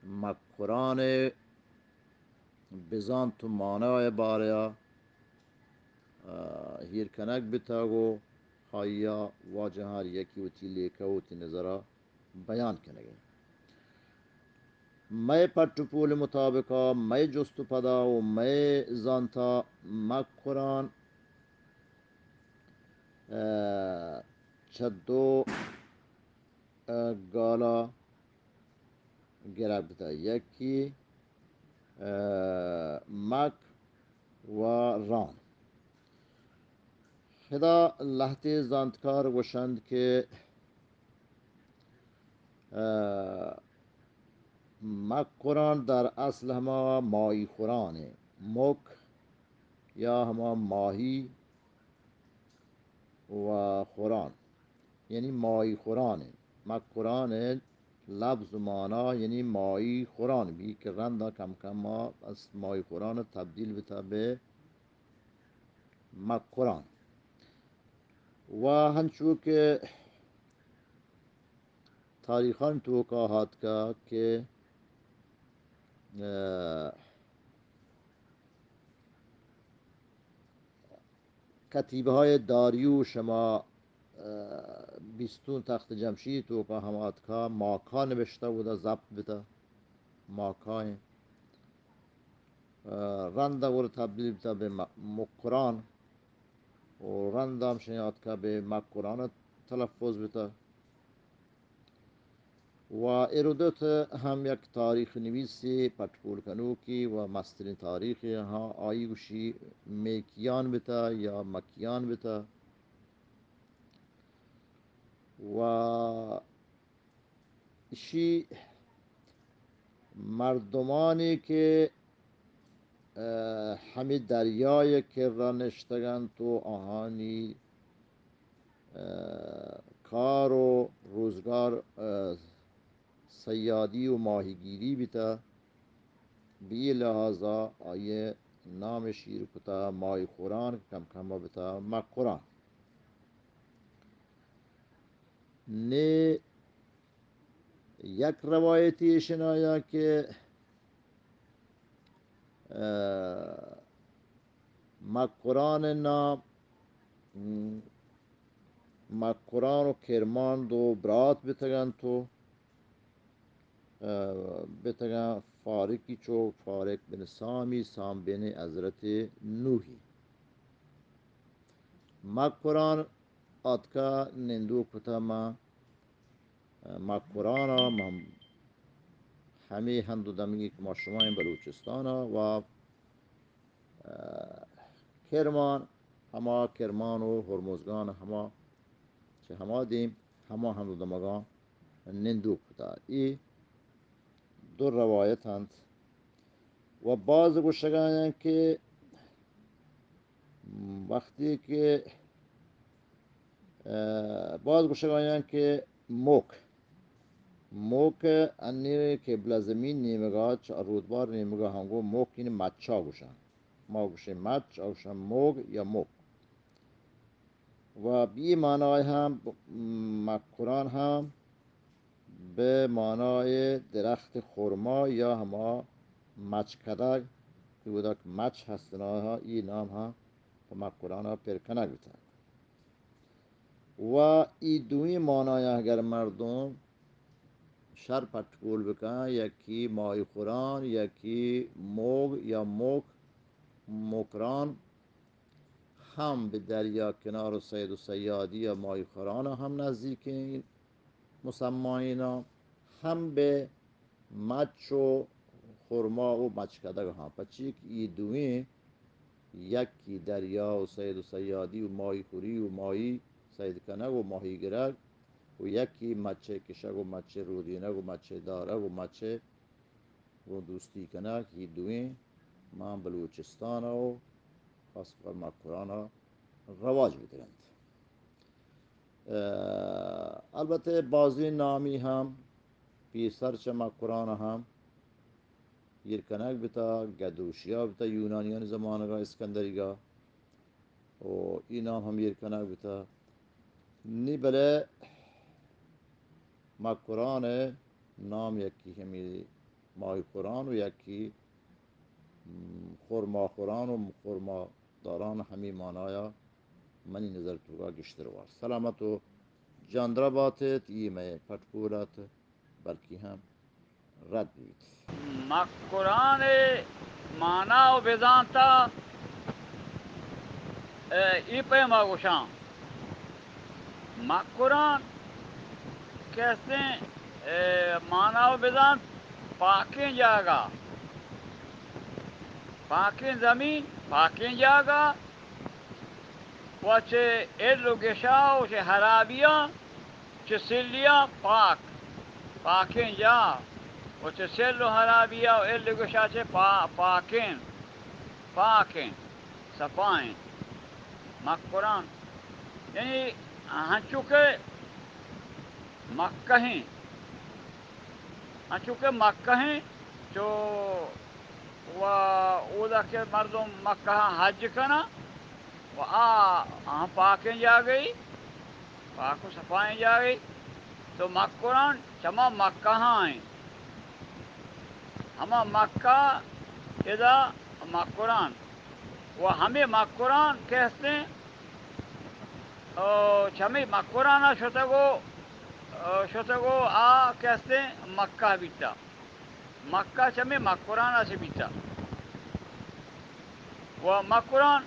مکران ءِ بزانت و مانای باریا، آ، ہیر کنگ بتگ و آئیا واجہاں ہر یکی وتی لیکہ و وتی نظرا بیان کنگی۔ مئے پٹ و پول مطابقا، مئے جست و پدا و مئے زانتا مکران، آ، چہ دو، آ، گالا گرگ بوتہ، یکی، آ، مک و ران۔ ہدا لہتے زانتکار گوشنت کہ، آ، مکران در اصل ہما ماہی خوران انت۔ مک یا ہما ماہی و خوران، یعنی ماہی خوران انت۔ مکران ءِ لبز و مانا یعنی ماہی خوران بی کہ رندا کم کم ما از ماہی خوران تبدیل بتا بہ مکران۔ و ہنچو کہ تاریخان توکا آتکا کہ، آ، کتیبہ های داریوش ہما، آ، بیستون تخت جمشید توکا ہم آتکا، ماکا نبشتہ بودا، ضبط بتا، ماکا انت۔ آ، رندا گڑا تبدیل بتا بہ م-، مکران و رندا ہمشہ آتکا بہ مکران تلفظ بتا۔ و ہیرودوت ہم یک تاریخ نویسے، پٹ پول کنوکے و مسترین تاریخے ہاں، آئی گوشی میکیان بتا یا مکیان بتا۔ و اشی مردمانی کہ، آ، ہمے دریای کرا نشتگنت و آہانی، آ، کار و روزگار، آ، صیادی و ماہیگیری بیتہ، بہ اے لحاظا آئی نام شیر کتہ ماہی خوران، کم کم بیتہ مکران۔ نے یک روایتی اشنایا کہ، آ، مکران نام، م، مکران و کرمان دو برات بتگنت و، آ، بتگن فارقی چو فارق بن سامی، سام بن حضرت نوحی۔ مکران آتکا نندوک کتا ما مکران ء، من ہمے ہند و دمگی کہ ما شما ایں بلوچستان ء و، ء، کرمان، ہما کرمان و ہرمزگان ہما چہ ہما دیم ہما ہند و دمگاں نندوک کتا۔ اے دو روایت انت و باز گوشگایاں کہ وقتی کہ، ء، باز گوشگ آیاں کہ موک، موک انی قبلہ زمین نیمگا چہ رودبار نیمگا ہنگو موک، یعنی مچا گوشاں۔ ما گوشیں مچ، آ گوشاں موگ یا موک۔ و بی معنی ہم مکران ہم بہ مانای درخت خرما یا ہما مچکدگ کہ اودا کہ مچ ہستن، آہاں ای نام ہم پہ مکران ء پر کنگ بوتگ۔ و ای دوئیں مانایاں اگر مردم شر پٹ پول بکن، یکی ماہی خوران، یکی موگ یا موک، مکران، ہم بہ دریا کنار و صید و صیادی ء ماہی خوران ہم نزیکیں مسمائیناں، ہم بہ مچ و خرما و مچکدگ ہاں، پچی کہ ای دوئیں یکی دریا و صید و صیادی و ماہی خوری و ماہی صید کنگ و ماہی گرگ و یکی مچ کشگ و مچ رودینگ و مچ دارگ و مچ گوں دوستی کنگ، ای دوئیں ماں بلوچستان ء و خاص کر مکران ء رواج بدرنت۔ ء، البتہ بازیں نامی ہم پیسر چہ مکران ہم ایر کنگ بتا، گدوشیا بتا، یونانیانی زمانگا، اسکندریگا۔ و ای نام ہم ایر کنگ بوتہ۔ نی بلے مکران ء نام یکی ہمی ماہی خوران و یکی، م، خورما خوران و خورما داران ہمے مانایا منی نظر توکا گیشتر وارت۔ سلامت و جاندرا باتیت، ای مئے پٹ پول ات، بلکی ہم رد بیت۔ مکران ء مانا و بزانتا، ء، ای پیما گوشاں۔ مکران کہ استیں، ء، مانا و بزانت پاکیں جاگہ، پاکیں زمین، پاکیں جاگہ، و چہ ال و گشا و چہ ہرابیاں، چہ سلیاں پاک، پاکیں جاہ، و چہ سل و ہرابیا و ال و گشا چہ پا-، پاکیں، پاکیں، صفائیں، مکران۔ یعنی ہنچو کہ مکہیں، انچو کہ مکہ ہیں، چو و اودا کہ مردم مکہ حج کناں و آ، آ پاکیں جاگہی، پاک و صفائیں جاگہی، تو مکران چما مکہ ہیں، ہما مکہ ادا مکران و ہمیں مکران کہ ہستیں، او، چمی مکران شتگو، او، شتگو آ کہ ہستیں مکہ بیتا۔ مکہ چمے مکران ء چہ بیتا و مکران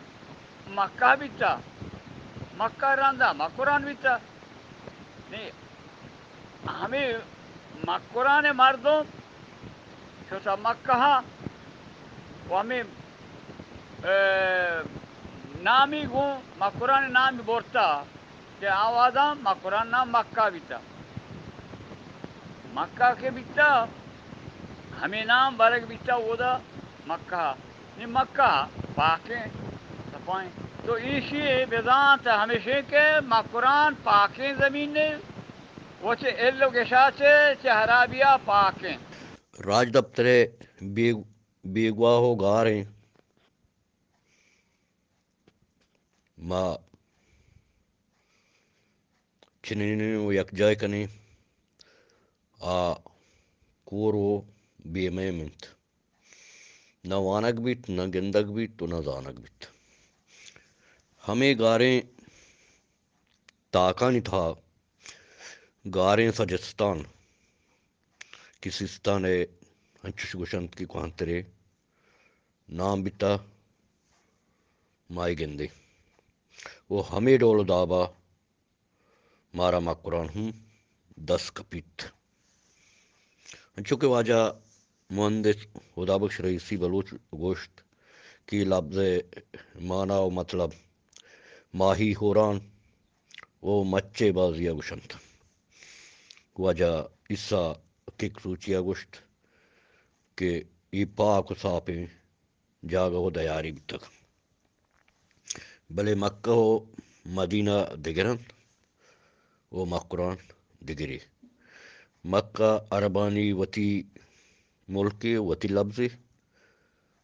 مکہ بیتا، مکہ رندا مکران بیتا۔ نی ہمے مکران مردم شتا مکہ و ہمے، ء، نامی گوں مکران نامی برتا۔ کہ آوازاں مکران نام مکہ بیتا۔ مکہ کہ بیتا، ہمے نام برگ بیتا اودا مکہ۔ نی مکہ پاکیں، صفائیں۔ تو ایشی بزانت ہمیشیں کہ مکران پاکیں زمینے و چہ ال و گشا چہ، چہ ہرابیا پاکیں۔ راجدپتر ء بے-، بیگواہ و گاریں ما چنینیں و یکجاہ کنیں، آ کور و بے میم انت۔ نہ وانگ بیت، نہ گندگ بیت و نہ زانگ بیت۔ ہمے گاریں تاکانی تہا گاریں سجستان کہ سیستان ء انچش گوشنت کہ کوہنترے نام بیتا، مائی گندے و ہمے ڈول و دابا مارا مکران ہم دست کپیت۔ انچو کہ واجہ مہندس ہدا بخش رئیسی بلوچ گوشت کہ لبز مانا و مطلب ماہی ہوران و مچے بازی ء گوشنت۔ واجہ عیسی کک سوچی ء گوشت کہ اے پاک و ساپیں جاگہ و دیارے بیتگ، بلے مکہ و مدینہ دگر انت و مکران دگرے۔ مکہ عربانی وتی ملکے، وتی لبزے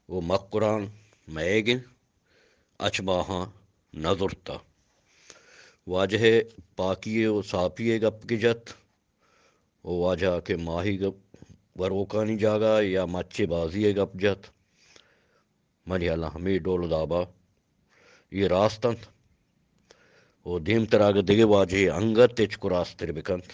و مکران مئیگ انت، اچ ماہاں نہ زرتہ۔ واجہ ء پاکی ء و ساپی ء گپ کہ جت و واجہ کہ ماہی گپ وروکانی جاگہ یا مچے بازی ء گپ جت، منی ہیالا ہمے ڈول و دابا اے راست انت و دیمترا اگہ دگہ واجہے انگت ہچ کراستر بکنت،